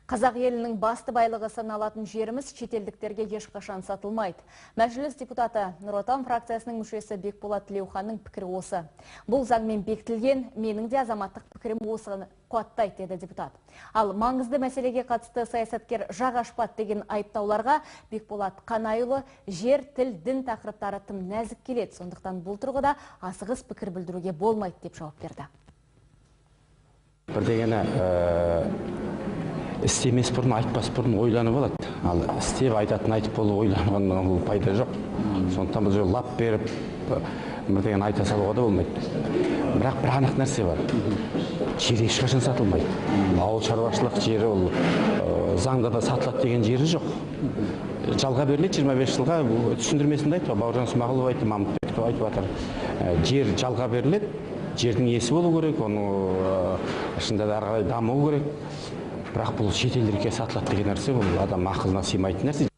Қазақ елінің басты байлығы саналатын жеріміз шетелдіктерге ешқашан сатылмайды. Мәжіліс депутаты, Нұр Отан фракциясының мүшесі Бекболат Тілеуханның пікірі осы. Бұл заңмен бекітілген, менің де азаматтық пікірім осыны қуаттайды, деді депутат. Ал маңызды мәселеге қатысты саясаткер жақ ашпады деген айыптауларға Бекболат Қанайұлы жер, тіл, дін тақырыптары тым нәзік келеді. Сондықтан бұл тұрғыда асығыс пікір білдіруге болмайды деп жауап берді. Бір дегені, істемес бұрын, айтпас бұрын ойланып алады. Ал істеп айтатын айтып болып ойланғаннан бұл пайда жоқ. Сондықтан бұл жерде лап беріп бірдеңені айта салуға да болмайды. Бірақ бір анық нәрсе бар. Жер ешқашан сатылмайды. Ауыл шаруашылық жері ол заңда да сатылады деген жері жоқ. Жалға беріледі 25 жылға, түсіндірмесін де айтты, Бауыржан Смағұлов айтты, Мамытбеков айтып жатыр. Жер жалға беріледі, жердің иесі болу керек, оның шынында да ары қарай даму керек. Бірақ бұл шетелдерге сатылады деген нәрсе бұл адам ақылына сыймайтын нәрсе.